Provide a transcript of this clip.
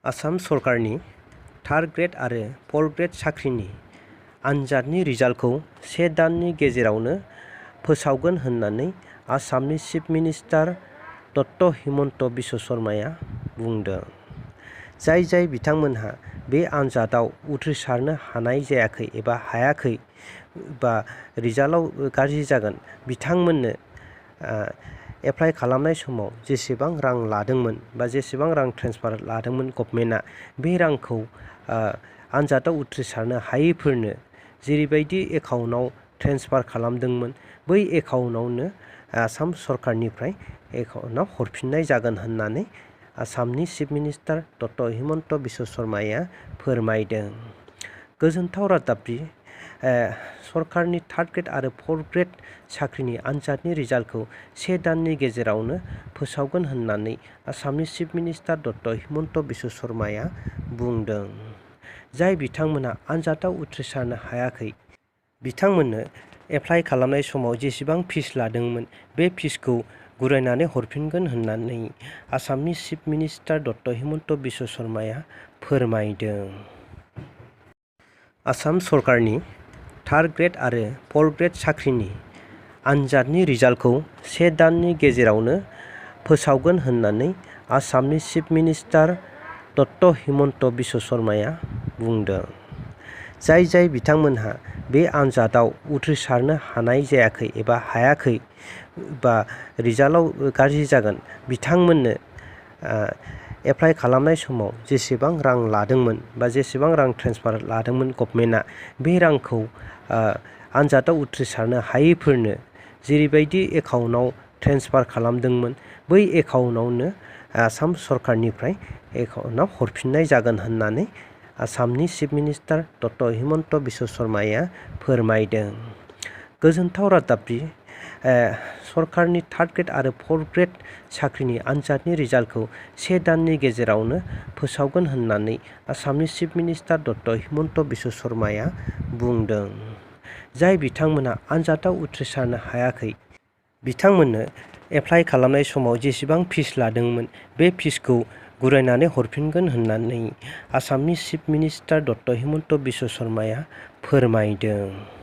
आसाम सरकारनि third grade आरो fourth grade साख्रिनि आनजादनि रिजाल्टखौ 1 दाननि गेजेरावनो फोसावगोन होननानै आसामनि chief minister doctor Himanta Biswa शर्माया बुंदों। जाय बिथांमोनहा बे आनजादाव उथ्रिसारनो हानाय जायाखै एबा हायाखै बा रिजाल्टआव गाज्रि जागोन, बिथांमोननो एप्लाइ खालामनाय समाव जेसेबां रां लादोंमोन बा जेसेबां रां ट्रेन्सफार लादोंमोन गभर्नमेन्टआ, बे रांखौ आनजादाव उथ्रिसारनो हायैफोरनो जेरैबायदि एकाउन्टआव ट्रेन्सफार खालामदोंमोन, बै एकाउन्टआवनो आसाम सरकारनिफ्राय एकाउन्टआव हरफिननाय जागोन होननानै आसामनि chief minister doctor Himanta Biswa शर्माया फोरमायदों। गोजोनथाव रादाब दि सरकारनि थार्ड ग्रेड आरो फर्थ ग्रेड साख्रिनि आनजादनि रिजाल्टखौ 1 दाननि गेजेरावनो फोसावगोन होननानै आसामनि chief minister doctor Himanta Biswa शर्माया बुंदों। जाय बिथांमोनहा आनजादाव उथ्रिसारनो हायाखै, बिथांमोननो एप्लाइ खालामनाय समाव जेसेबां फिस लादोंमोन, बे फिसखौ गुरायनानै हरफिनगोन होननानै आसामनि chief minister doctor Himanta Biswa शर्माया फोरमायदों। आसाम सरकारनि थार्ड ग्रेड आरो फर्थ ग्रेड साख्रिनि आनजादनि रिजाल्टखौ 1 दाननि गेजेरावनो फोसावगोन होननानै आसामनि chief minister doctor Himanta Biswa शर्माया बुंदों। जाय बिथांमोनहा बे आनजादाव उथ्रिसारनो हानाय जायाखै एबा हायाखै बा रिजाल्टआव गाज्रि जागोन, बिथांमोननो एप्लाइ खालामनाय समाव जेसेबां रां लादोंमोन बा जेसेबां रां ट्रेन्सफार लादोंमोन गभर्नमेन्टआ, बे रांखौ आनजादाव उथ्रिसारनो हायैफोरनो जेरैबायदि एकाउन्टआव ट्रेन्सफार खालामदोंमोन, बै एकाउन्टआवनो आसाम सरकारनिफ्राय एकाउन्टआव हरफिननाय जागोन होननानै आसामनि chief minister doctor Himanta Biswa शर्माया फोरमायदों। गोजोनथाव रादाब दि सरकारनि थार्ड ग्रेड आरो फर्थ ग्रेड साख्रिनि आनजादनि रिजाल्टखौ 1 दाननि गेजेरावनो फोसावगोन होननानै आसामनि chief minister doctor Himanta Biswa शर्माया बुंदों। जाय बिथांमोनहा आनजादाव उथ्रिसारनो हायाखै, बिथांमोननो एप्लाइ खालामनाय समाव जेसेबां फिस लादोंमोन, बे फिसखौ गुरायनानै हरफिनगोन होननानै आसामनि chief minister doctor Himanta Biswa शर्माया फोरमायदों।